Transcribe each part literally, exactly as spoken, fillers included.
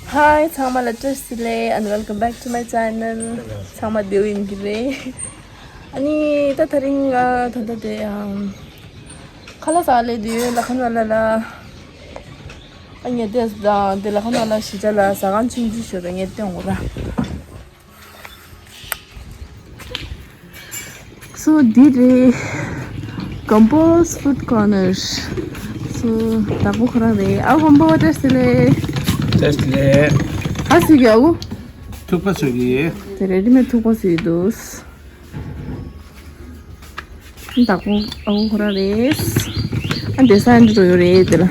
Hi, ཚང་མ་ལ་བཀྲ་ཤིས་བདེ་ལེགས། And welcome back to my channel. ཚང་མ་བདེ་པོ་ཡིན་གྱི་རེད། ཨ་ནི་ད་དེ་རིང་ང་ད་ལྟ་དེ་ཨམ་ཁ་ལག་ཟ་སླེབས་དུས་ལ་ཁ་ན་ལ་ལ་ཨ་ངས་དེ་དང་དེ་ལ་ཁ་ན་ལ་གཞིས་ཆགས་ལ་ཟ་ཁང་ཆུང་ཆུང་ཞིག་རེད། ངས་སྟོན་དགོས་ར། So འདི་རེད། Gombo's Food Corner. So བདག་པོ་ཁོ་རང་རེད། ཨ་Gombo བཀྲ་ཤིས་བདེ་ལེགས། བཀྲ་ཤིས་བདེ་ལེགས། ག་བཟོས་ཀྱི་ཨ་ཁུ། ཐུག་པ་བཟོས་ཀྱི། དེ་རེ་ཌི་མེཌ་ཐུག་པ་བཟོས་འདུག་བདག་པོ་ཨ་ཁུ་ཁོ་རང་རེད། ཨ་འདི་ས་འདི་འགྲོ་ཡོད་རེད། དེ་ལ་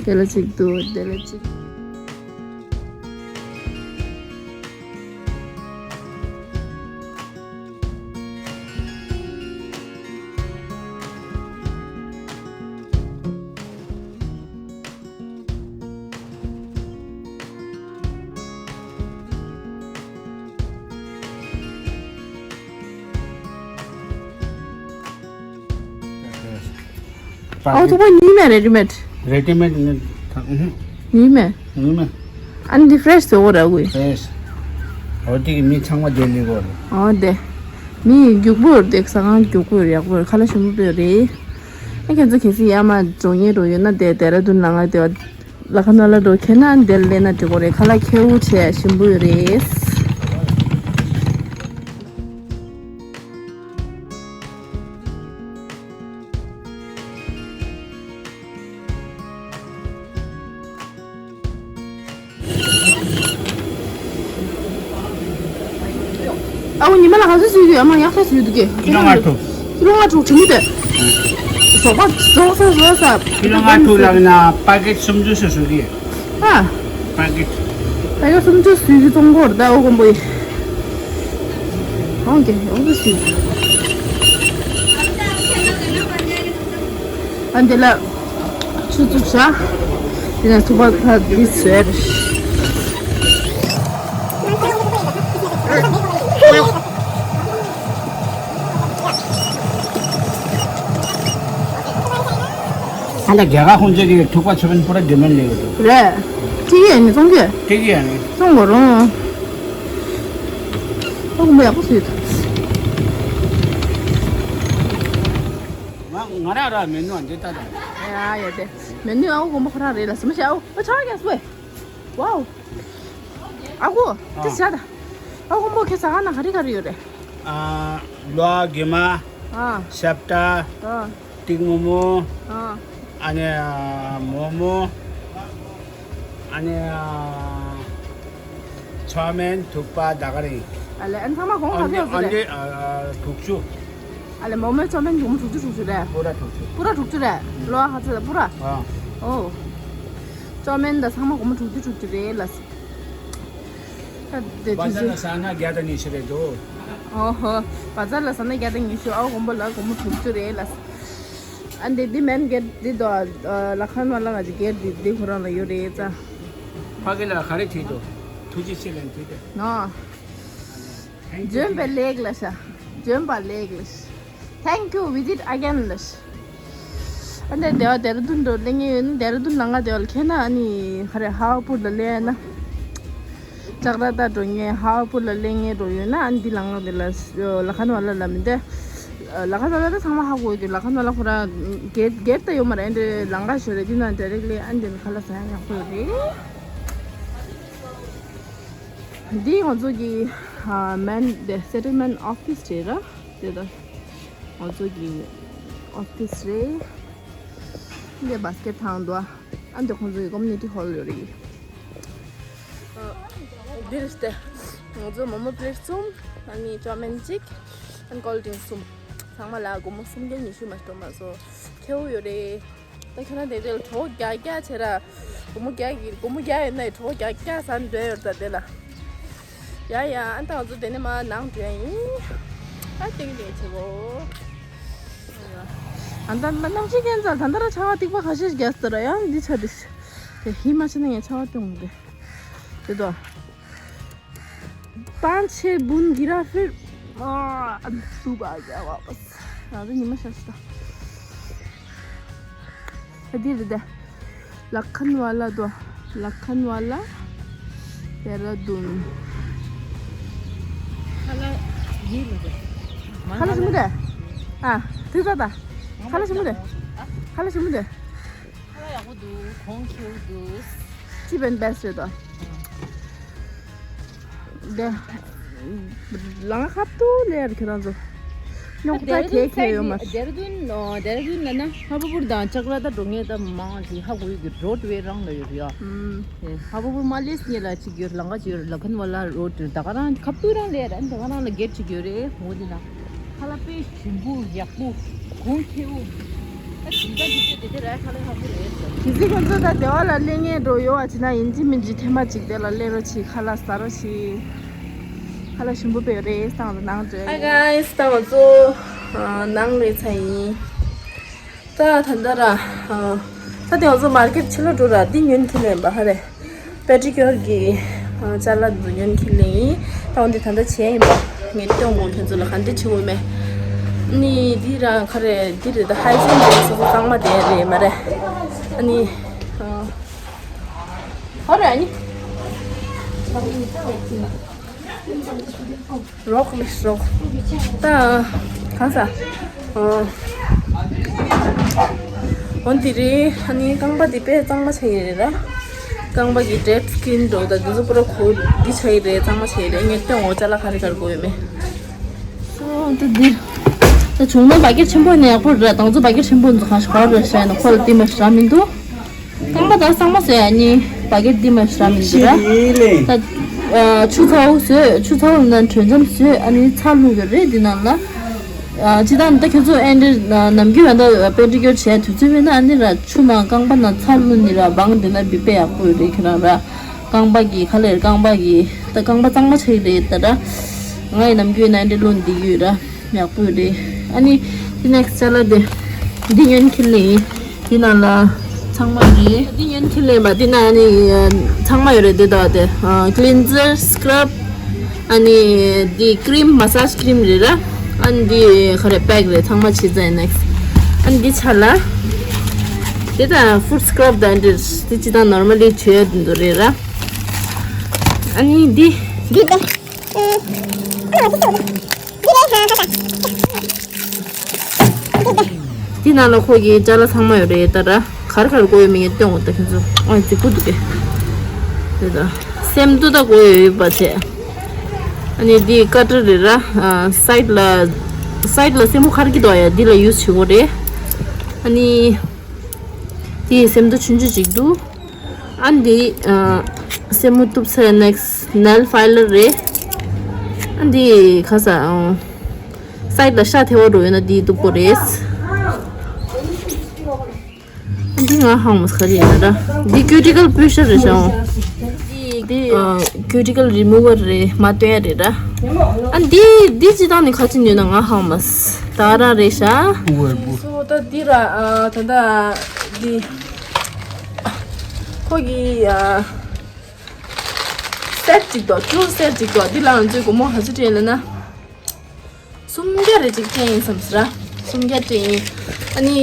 དེ་ལ་གཅིག་འདུག་དེ་ལ་གཅིག་ཨོ་ཐུག་པ་ཉོས་མེད། རེ་ཌི་མེཌ། རེ་ཌི་མེཌ་ནི་ཐང་ཨུ་ཧུ། ཉོས་མེད། ཉོས་མེད། ཨ་ནི་འདི་ཕི་རེ་ཤི་བཟོ་གོ་ར་གུ། ཕི་རེ་ཤི། ཨོ་དེ་གི་མི་ཚང་མ་དེ་ལས་གོ་རེད། ཨོ་དེ། མི་རྒྱུག་པོ་རེད། དེ་ཟ་ཁང་རྒྱུག་པོ་རེད། ཡག་པོ་རེད། ཁ་ལག་ཞིམ་པོ་སྤྲད་རེད། ཨ་ཁྱེད་ཚོ་གལ་སྲིད་ཡར་མར་འགྲོ་མཁན་འགྲོ་ཡོད་ན་དེ་ལྡེ་ར་ལྡུན་ལ་ང་དེ་ལ་ཁ་ན་ལ་འགྲོ་མཁན་ན་དེ་ལ་སླེབས་ན་འགྲིག་གོ་རེད། ཁ་ལག་ཁེ་པོ་བྱས་ཞིམ་པོ་ཡོད་རེད། ཨ་ཁུ་ཉི་མ་ལ་ག་ཚོད་བཟོས་འདུག་ཨ་མ་ཡག་ཐག་བཟོས་འདུག་གས། ཀི་ལོ་ལྔ་དྲུག་ཀི་ལོ་ལྔ་དྲུག་བྱུང་གི་འདུག་ཟོག་པ་ཟོག་ས་ཟོག་ས། ཀི་ལོ་ལྔ་དྲུག་ལབ་ན་པ་ཀེ་ཊི་སུམ་ཅུ་ཙམ་བཟོ་གི། ཨ། པ་ཀེ་ཊི། པ་ཀེ་ཊི་སུམ་ཅུ་ཙམ་བཟོས་ཀྱི་གཏོང་གི་ཡོད་རེད་ད་ཨ་ཁུ་དཀོན་པོ་ཡིས། འོང་གི་འོང་གི་ཟོས། ཨ་འདི་ལ་ཆུ་བཙུགས་བཞག་དེ་ནས་ཐུག་པ་ཁ་འདི་བཟོས་རེད། ད་ལྟ་རྒྱ་གར་ཁོང་ཚོས་ཀྱི་ཐུག་པ་ཆོ་མེན་པུ་ར་ཌི་མན་ལས་ཡོད་འདུག་རེད། ཁྲིད་ཀྱི་ཡ་ནི་བཙོང་གི་ཁྲིད་ཀྱི་ཡ་ནི། བཙོང་དགོས་རུང་། ཨ་ཁུ་མོ་ཡག་པོ་བཟོས་འདུག་ང་ང་རང་ར་མེ་ནུ་འདི་ལྟ་དང་། ཡ་ཡ་དེ། མེ་ནུ་ཨ་ཁུ་དཀོན་པོ་ཁོ་རང་རེད་ལ་སི་མ་ཤ་ཨ་ཁུ་ཨ་ཆ་ག་སུ་ཝེ། ཝའོ། ཨ་ཁུ། དེ་ཨ། བྱ་ད། ཨ་ཁུ་དཀོན་པོ་ཁྱེད་ཟ་ཁང་ནང་ག་རེ་ག་རེ་ཡོད་རེད། ཨ། ལོ་གེ་མ། ཨ། ཤབ་ཏ། ཨ། ཏིག་མོ་མོ། ཨ། ཨ་ནི་ཨ། མོག་མོག་ཨ་ནི་ཨ། ཆོ་མེན་ཐུག་པ་ད་ག་རེ། ཨ་ལེ་ཨ་ནི་ཚང་མ་གོང་ག་ཚོད་ཡོད་ཨ་རེད། ཨ་ནི་ཨ། དྲུག་ཅུ། ཨ་ལེ་མོག་མོག་ཆོ་མེན་གོང་དྲུག་ཅུ་དྲུག་ཅུ་རེད། པུ་ར་དྲུག་ཅུ། པུ་ར་དྲུག་ཅུ་རེད། ལོ་ག་ཚོད་པུ་ར། ཨ། ཨོ། ཅོ་མེན་ད་ཚང་མ་སྒོར་མོ་དྲུག་ཅུ་དྲུག་ཅུ་རེད་ལ། ད་དེ་བ་ཟ་དུས་ན་ཟ་ན་བརྒྱ་དང་ཉི་ཤུ་རེད་འདུག་ཨོ་ཧོ། བ་ཟ་ལ་ཟ་ན་བརྒྱ་དང་ཉི་ཤུ། ཨའོ་སྒོར་མོ་ལ་སྒོར་མོ་དྲུག་ཅུ་རེད་ལ། ཨ་འདི་འདི་མེན་གེར་འདི་དོ། ལ་ཁ་ན་ལ་ང་ཅི་གེར་འདི་འདི་ཁོ་རང་ལ་ཡོད་རེད་ཙ། ཕ་གི་ལ་ག་རེ་བྲིས་འདུག་ཐུགས་རྗེ་ཆེ་ལན་བྲིས་ཏེ། ནོ། འཇོན་པའི་ལེགས་ལ་ཤ། འཇོན་པ་ལེགས་ལ་ཤ། Thank you, we did again ལ་ཤ། ཨ་ནི་དེ་བ་ལྡེ་ར་ལྡུན་འགྲོ་སླེབས་མཁན་ཡོད་ན་ལྡེ་ར་ལྡུན་ལ་ང་དེ་བ་ལ་ཁྱེད་ན་ཨ་ནི་ཧ་རེ་ཧའོ་པུར་ལ་སླེབས་ན། ཅག་ར་ད་འགྲོ་མཁན་ཧའོ་པུར་ལ་སླེབས་མཁན་འགྲོ་ཡོད་ན་ཨ་ནི་འདི་ལ་ང་དེ་ལ་ལ་ཁ་ན་ཝ་ལ་ལ་མི་འདི། ལ་ཁ་ན་ཝ་ལ་ད་ཚང་མ་ཧ་གོ་ཡོད་ཀྱི་ལ་ཁ་ན་ཝ་ལ་ཁོ་རང་གེར་གེར་ད་ཡོད་མ་རེད། ཨ་འདི་ལང་ཀ་ཞོ་རེད། འདི་ན་ཌའི་རེག་ལི་ཨ་འདི་ན་ཁ་ལག་ཟ་ཡག་ཡག་པོ་ཡོད་རེད། འདི་ང་ཚོ་གི་ཨ་མེན་འདི་སེ་ཊལ་མེན་ཊི་ཨོ་ཕི་སི་རེད་ར། དེ་ད་ང་ཚོ་གི་ཨོ་ཕི་སི་རེད། འདི་བྷ་སི་ཀེ་ཊི་ཐང་འདུག་ཨ་འདི་ཁོང་ཚོ་གི་ཀོ་མུ་ནི་ཊི་ཧོལ་ཡོད་རེད། འདི་རེད་དེ། ང་ཚོ་མོག་མོག་པི་ལེཊ་གསུམ། ཨ་ནི་ཅོ་མེན་གཅིག་ཨ་ནི་ཀོལ་ཌི་རིང་གསུམ། ཚང་མ་ལ་སྒོར་མོ་སུམ་བརྒྱ་ཉི་ཤུ་མ་གཏོགས་མ་སོང་། ཁེ་པོ་ཡོད་རེད། ད་ཁྱོད་རང་དེ་འདྲ་ལ་གྲོད་ཁོག་རྒྱགས་རྒྱགས་བྱས་ར། སྒོར་མོ་རྒྱགས་ཀྱི་སྒོར་མོ་རྒྱགས་ཡོད་ན་གྲོད་ཁོག་རྒྱགས་རྒྱགས་ཟ་འདོད་ཡོད་ད་དེ་ལ། ཡ་ཡ་ཨ་ད་ང་ཚོ་དེ་ནས་མར་ནང་འགྲོ་ཡ་ཡིན། ཨ་ཏིང་ཏིང་བྱེད་གོ་ཨ་ད་མ་གནམ་གཤིས་ཁྱད་མཚར། ད་ལྟ་ར་ཆར་པ་ཐིགས་པ་ཁ་ཤས་རྒྱག་སྟེ་ར་ཡང་འདི་ཆ་འདི། དེ་ཧི་མ་ཆེ་ན་ངས་ཆར་པ་སྟོན་དགོས་དེ། དེ་དོ། पाँच छः बूंद गिरा फिर आ, धूप आ गया वापस। ང་ཚོ་ཉི་མ་ཤར་སོང་། ད་འདི་རེད་དེ། ལ་ཁ་ན་ཝ་ལ་དོ། ལ་ཁན་ཝ་ལ། ཏེ་ར་དུན། ཁ་ལ་ཞིམ་པོ་རེད། ཨ། ཐིག་ས་ད། ཁ་ལ་ཞིམ་པོ་རེད། ཁ་ལ་ཞིམ་པོ་རེད། ཁ་ལ་ཡག་པོ་འདུག་གོང་ཁེ་པོ་འདུག་ཅི་བན་བེ་སི་རེད་དོ། དེ། ལང་ཁབ་ཏུ་ལེར་ཁྱེད་རང་ཚོ། ཉོག་ད་ཁེ་ཁེ་ཡོད་མ། ཌེ་ར་དུན་ཌེ་ར་དུན་ལ་ན་ཧ་བ་པུར་དང་ཅག་ར་ད་འགྲོ་ངེས་ད་མང་ཞིག་ཧ་གོ་ཡོད་ཀྱི་རོ་ཌི་ཝེ་རང་ལ་ཡོད་རེད་ཡ། ཧ་བ་པུར་མ་ལེས་ཉེ་ལ་ཅིག་ཡོད་ལང་ཀ་ཅིག་ཡོད་ལ་ཁན་ཝ་ལ་རོ་ཌི་ད་ག་རང་ཁབ་ཏུ་རང་ལེར་ཨན་ད་ག་རང་ལ་གེ་ཊི་ཅིག་ཡོད་རེད་འོ་དེ་ན། ཁ་ལ་དཔེ་ཞིམ་པོ་ཡག་པོ་གོང་ཁེ་པོ། ད་དེ་འདྲ་དེ་དེ་དེ་ར་ཁ་ལ་ཡག་པོ་རེད། གལ་སྲིད་ཁོང་ཚོ་ད་སྡེ་བ་ལ་སླེབས་མཁན་འགྲོ་ཡོད་པ་བྱས་ན་ཡིན་གཅིག་མིན་གཅིག་ཐེངས་མ་གཅིག་དེ་ལ་སླེབས་རོགས་བྱེད། ཁ་ལག་ཟ་རོགས་བྱེད། ཁ་ལག་ཞིམ་པོ་དཔེ་ཡོད་རེད་བསམ་ནང་འགྲོ། Hi guys, ད་ང་ཚོ་ནང་སླེབས་ཚར་ཡིན། ད་ད་ལྟ་ར། ད་དེ་ང་ཚོ་མར་ཀེཊ་ཕྱི་ལོགས་འགྲོ་ར་འདི་ཉོ་ཁྱི་ལེན་པ་ཧ་རེ། པེ་ཏྲི་ཀྱོར་གྱི་ཅ་ལག་འདི་ཉོ་ཁྱི་ལེན་ཡིན། ད་འོན་ཏེ་ད་ལྟ་བྱས་ཡིན་པ་ངས་སྟོན་དགོས་ཁྱོད་ཚོ་ལ་ག་འདི་བྱེད་དགོས་མེད། ནི་འདི་ར་ཁ་རེ་འདི་རེད་ད་ཧའི་ཇིན་རེད་སོ་སོ་གཙང་མ་དེ་རེད་མ་རེད། ཨ་ནི། ཧ་རེ་ཨ་ནི། རོགས་ལིས་རོགས། ད། གང་ཟ། འོ་འདི་རེད། ཨ་ནི་རྐང་པ་འདི་དཔེ་གཙང་མ་བྱས་ཡོད་རེད་ར། རྐང་པ་གི་ཌེཌ་སི་ཀིན་འགྲོ་ད་འདི་ཚོ་པུ་ར་གོ་འདི་བྱས་ཡོད་རེད་གཙང་མ་བྱས་ཡོད་རེད། ངས་སྟོན་འོ་ཅ་ལག་ག་རེ་ག་རེ་དགོས་ཡོད་མེད། སོ་ད་འདི། ད་བྱུང་ན་བ་ཀེཊ་ཆེན་པོ་ནས་ཡག་པོ་རེད། དང་ཚོ་བ་ཀེཊ་ཆེན་པོ་འཛུགས་ག་ཞོར་རེད་ཤ་ཡིན་ན་ཁོ་ལ་བསྟིམ་པ་ཞེ་དྲག་མི་འདུག་རྐང་པ་དང་གཙང་མ་བཟོས་ཡ་ནི་བ་ཀེཊ་འདི་མ་ཞིག་རག་མི་འདུག་ར། ད་ཆུ་ཚ་བོ་བཟོས་ཆུ་ཚ་བོ་ནང་དྲོད་འཇམ་བཟོས་ཨ་ནི་ཚྭ་བླུགས་ཡོད་རེད་འདི་ནང་ལ། ཅི་ད་ད་ཁྱོད་ཚོ་ཨེ་འདྲ་ནམ་རྒྱུན་ཡང་ད་པེ་ཏྲི་ཀྱོར་བྱས་དུས་ཚོད་མེད་ན་ཨ་ནི་ར་ཆུ་ནང་རྐང་པ་ནང་ཚྭ་བླུགས་ནི་ར་བང་འདི་ན་འབི་དཔེ་ཡག་པོ་ཡོད་རེད་ཁྱེད་རང་ར། རྐང་པ་གི་ཁ་ལེར་རྐང་པ་གི་ད་རྐང་པ་གཙང་མ་ཆགས་ཀྱི་རེད་ད་ར། ང་ཡི་ནམ་རྒྱུན་ཡང་ཨེ་འདྲ་བླུགས་འདི་ཡོད་ར། ཡག་པོ་རེད། ཨ་ནི། དེ་ནེག་སི་ཅ་ལག་དེ། འདི་ཉོ་ཁྱི་ལེན། དེ་ནང་ལ། ཚང་མ་རེད། འདི་ཉོ་ཁྱི་ལེན་པ་དེ་ནང་ནི། ཚང་མ་ཡོད་རེད་དེ་དག་དེ། ཀླིན་ཛར་སི་ཀྲབ། ཨ་ནི། འདི་ཀྲིམ་མ་སཱ་ཇི་ཀྲིམ་རེད་ར། ཨ་ནི་འདི་ག་རེ་པེག་རེད་ཚང་མ་བྱས་ཙང་ནེག་སི། ཨ་ནི་འདི་ཆ་ལ། དེ་དང་ཕུཊ་སི་ཀྲབ་དང་འདི་འདི་ཅི་དང་ནོར་མལ་ལི་བྱས་ཡོད་འདི་འདུག་རེད་ར། ཨ་ནི་འདི། འདི་དང་། འདི་ནང་ལ་ཁོ་གི་ཅ་ལག་ཚང་མ་ཡོད་རེད་ད་ར། གར་གར་དགོས་ཡོད་མེད་ངས་སྟོན་འོ་ད་ཁྱོད་ཚོ་ཨ་རྫིག་པོ་འདུག་གས། དེ་ད་སེམས་ཏུ་ད་དགོས་ཡོད་ཡོད་པ་བྱས། ཨ་ནི་འདི་ཀ་ཊར་རེད་ར། སའིཌ་ལ་སའིཌ་ལ་སེན་མོ་འཁར་གྱི་འདུག་ཡ་འདི་ལ་ཡུས་བྱེད་དགོས་རེད། ཨ་ནི་འདི་སེམས་ཏུ་ཆུང་ཆུང་ཅིག་འདུག་ཨ་འདི་ཨ་སེན་མོ་གཏུབ་ས་ནེག་སི་ནེལ་ཕའི་ལར་རེད། ཨ་འདི་ཁ་ས་ཨ་སའིཌ་ལ་ཤ་ཐལ་བ་འགྲོ་ཡོད་ན་འདི་གཏུབ་དགོས་རེད། ཨ་འདི་ང་ཧང་མོ་ཁ་རེད་ན་ར། འདི་ཀུ་ཊི་ཀལ་པུ་ཤར་རེད་ཤག་འདི་ཨ་ཀུ་ཊི་ཀལ་རི་མུ་ཝར་རེད་མ་སྟོན་ཡ་རེད་ར། ཨ་འདི་འདི་ཅི་ཐང་ནས་ཁ་ཅིག་ཉོས་ན་ང་ཧང་མོ་ད་ར་རེད་ཤག་སོ་ད་འདི་ར་ཨ་ད་ད་འདི། ཁོ་གི་ཨ་སེཊ་གཅིག་དང་ཊུ་སེཊ་གཅིག་དང་འདི་ལ་ང་ཚོས་སྒོར་མོ་ག་ཚོད་སྤྲད་ལབ་ན། སུམ་བརྒྱ་རེ་གཅིག་སྤྲད་ཡིན་བསམ་ཟེར་ར། སུམ་བརྒྱ་སྤྲད་ཡིན། ཨ་ནི་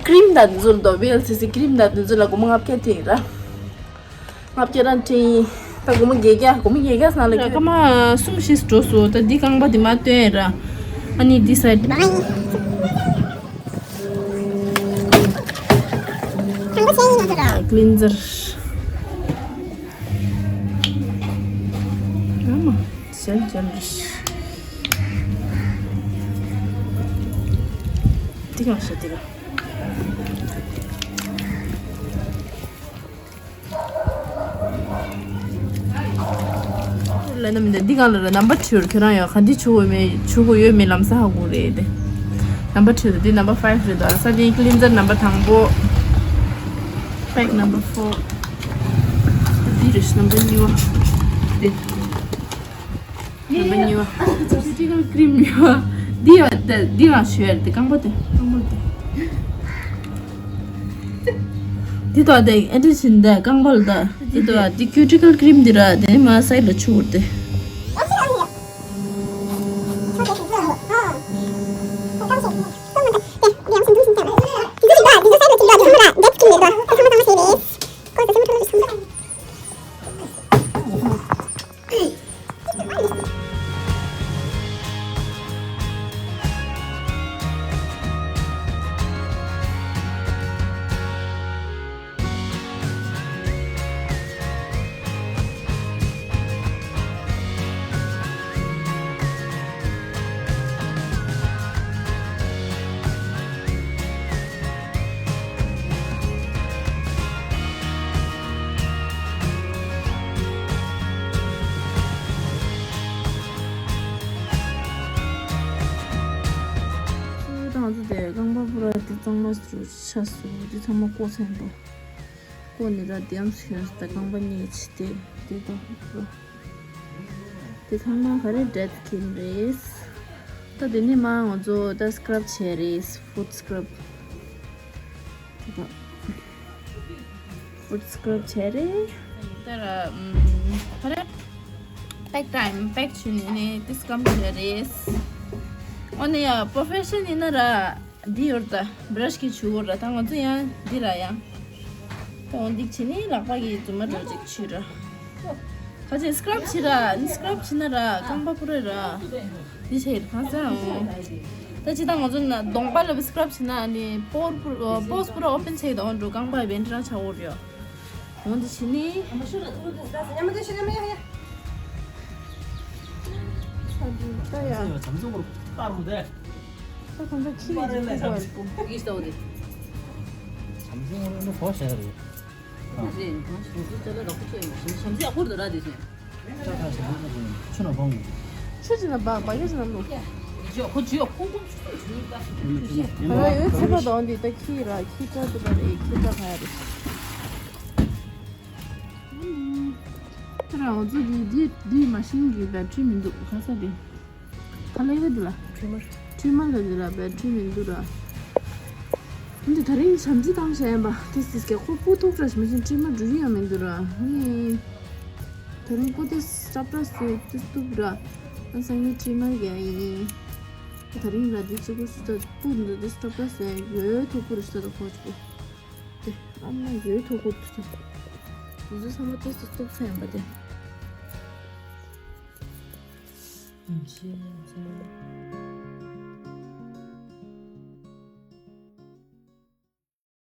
ཀྲིམ་དང་འདི་ཚོ་ལ་དོ་བི་ཨེལ་སི་སི་ཀྲིམ་དང་འདི་ཚོ་ལ་སྒོར་མོ་ལྔ་བརྒྱ་སྤྲད་ཡིན་ར། ལྔ་བརྒྱ་རང་སྤྲད་ཡིན། ད་སྒོར་མོ་བརྒྱད་བརྒྱ་སྒོར་མོ་བརྒྱད་བརྒྱ་སྣང་ལ་སྐད་མ་གསུམ་བཞི་འགྲོ་སོང་ད་འདི་རྐང་པ་འདི་མ་སྟོན་ཡིན་ར། ཨ་ནི་འདི་སའིཌ། ཀླིན་ཛར། ཨ་མ། ཟེར་ཟེར་རེད། འདི་གང་ཤ་འདི་གང་། ལ་ན་མི་འདི་གང་ལ་ར་ནམ་པར་ཁྲི་ཡོད་ཁྱོད་རང་ཡོད་ག་འདི་ཆུ་བོ་མེད་ཆུ་བོ་ཡོད་མེད་ལམ་སང་ཧ་གོ་རེད་དེ། ནམ་པར་ཁྲི་ཡོད་འདི་ནམ་པར་ཕའིབ་རེད་དོ་ས་འདི་ཀླིན་ཛར་ནམ་པར་དང་པོ། པེག་ནམ་པར་ཕོར། འདི་རེད་ནམ་པར་གཉིས་པ། འདི། ནམ་པར་གཉིས་པ། ཀུ་ཊི་ཀལ་ཀྲིམ་ཡོད། འདི་ཡོད་དེ་འདི་ལ་ཞུ་ཡ་རེད་དེ་རྐང་པ་དེ་རྐང་པ་དེ། འདི་དོ་དེ་ཨེ་འདྲ་བཞིན་དེ་རྐང་པ་ལ་དེ་འདི་དོ་འདི་ཀུ་ཊི་ཀལ་ཀྲིམ་འདི་ར་དེ་མ་སའིཌ་ལ་ཆུ་བུར་དེ། གཙང་མ་རུ་ཆ་སོ་དེ་ཚང་མ་བཀོག་ཚར་ཡིན་པ། བཀོག་ནས་ར་དེའམ་སུ་ཡོང་ད་རྐང་པ་གཉིས་བྱས་ཏེ་དེ་དང་དེ་ཚང་མ་ག་རེ་འདྲེད་ཀྱིན་རེད། ད་དེ་ནས་མ་ང་ཚོ་ད་སི་ཀྲབ་བྱས་རེད། ཕུཊ་སི་ཀྲབ། ཕུཊ་སི་ཀྲབ་བྱས་རེད། ད་ར་ཨམ་ཧ་ར་པེག་ཊའིམ་པེག་བྱས་ནས་ནས་དེ་སི་ཀྲབ་བྱས་རེད། ཨོ་ནི་ཡ་པོ་རོ་ཕེ་ཤན་ཡིན་ན་ར་འདི་ཡོད་ད་བྷ་ར་ཤི་གིས་བྱུག་དགོས་ར། ད་ང་ཚོ་ཡང་འདི་ར་ཡང་ད་འོ་འདི་བྱས་ནས་ལག་པ་གིས་རྫུན་མ་འདྲ་ཅིག་བྱུག་ར། ཁ་ཅིག་སི་ཀྲབ་བྱས་ར། ནི་སི་ཀྲབ་བྱས་ན་ར་རྐང་པ་པུ་རེ་ར། འདི་བྱས་ཡོད་གང་ཟེར་འོང་། ད་ཅི་ད་ང་ཚོ་ན་གདོང་པ་ལ་སི་ཀྲབ་བྱས་ན་ནི་པོར་པུ་པོ་སི་པུ་ར་ཨོ་པན་བྱས་ཡོད་འགྲོ། རྐང་པ་བེན་ཊི་རང་ཆགས་འོ་རེད། འོ་འདི་བྱས་ནི། ད་ཡ། ད་གང་ཟག་ཁྱི་ཡིན་ཅིག་ཁུག་པ་ཡིན་པོ། ཆུ་ཅི་ན་བང་གི། ཆུ་ཅི་ན་བང་། བ་ག་ཅི་ན་ལུ། ཁོ་ཇི་ཡོ་ཁོ་ཁོ་ཆུ་ཆུ་ད། ཡོད་ཚེ་པ་དང་འདི་ད་ཁྱི་ར་ཁྱི་ད་དུ་པ་རེད། ཁྱི་ད་ག་རེད། ཁྱི་ར་འོ་ཚོ་འདི་འདི་འདི་མ་ཤིན་གི་བེ་ཊི་རི་མི་འདུག་ག་ས་དེ། ད་ལས་རེད་འདི་ལ། ཊི་རི་མར། ཊི་རི་མར་ལ་འདི་ལ་བེ་ཊི་རི་མི་འདུག་ར། འདི་ད་རིང་བྱམས་བརྩེ་བཏང་བྱས་ཡིན་པ། ཏིས་ཏིས་ཀྱི་ཁོ་སྤུ་ཐུག་འདྲ་ཞིག་མི་ཚོན་ཊི་རི་མར་འགྲོ་ཡི་ཡང་མི་འདུག་ར། ཧེ། ད་རིང་སྤུ་ཏིས་སྲབ་པྲ་སོས་ཏིས་ཐུག་ར། ཨ་སང་ཉིན་ཊི་རི་མར་རྒྱག་ཡིན། ད་རིང་ར་འདི་གཅིག་པུ་སུ་ད་སྤུ་འདི་ཏིས་སྲབ་པྲ་སོས་ཡོད་ཐུག་པོ་རེ་སུ་ད་ཁོ་གཅིག་པུ། དེ་ཨ་མ་ཡོད་ཐུག་པོ་ཏིས། འདི་ཚོ་ཚང་མ་ཏིས་ཏིས་ཐུག་ས་ཡིན་པ་དེ། ཨུམ་ཤེས་ཡིན་ཚེ།